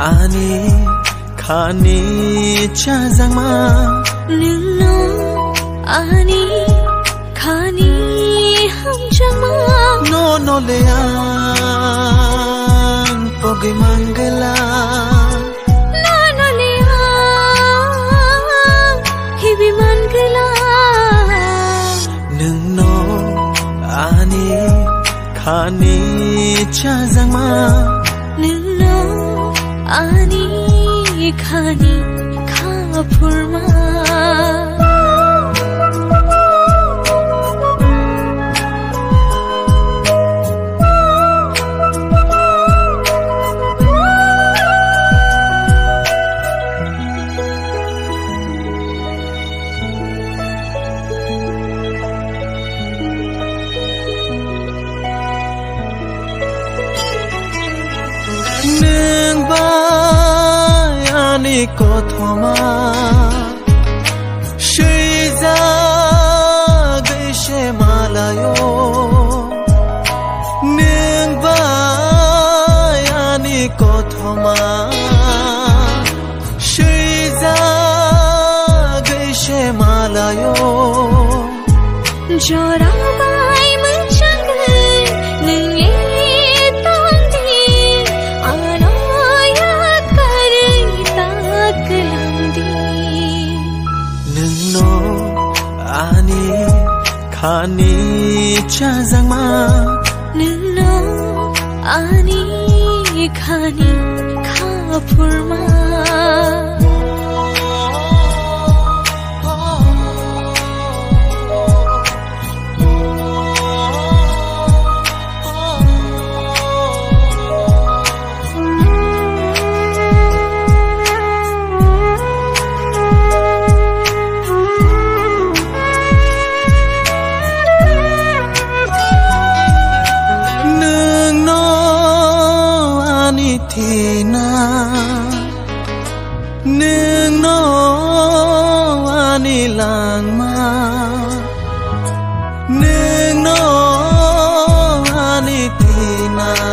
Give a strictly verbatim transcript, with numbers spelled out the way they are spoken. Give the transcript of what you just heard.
Ani khani chajakma. Nwngno ani khani hamjakma. Nono le ang pogwi mangwla. Nono le ang hibi mangwla. Nwngno ani khani chajakma. Nwngno ani khani kha phurma. Nwng bai ani kothoma swijagwi se malayo. Nwng bai ani kothoma swijagwi se malayo. Jora bai mwchangwi nwng le tongdi, ano yad karwi ta kwlangdi. Nwngno ani khani chajakma. Nwngno ani khani kha phurma. Nwngno ani thina, nwngno ani langma.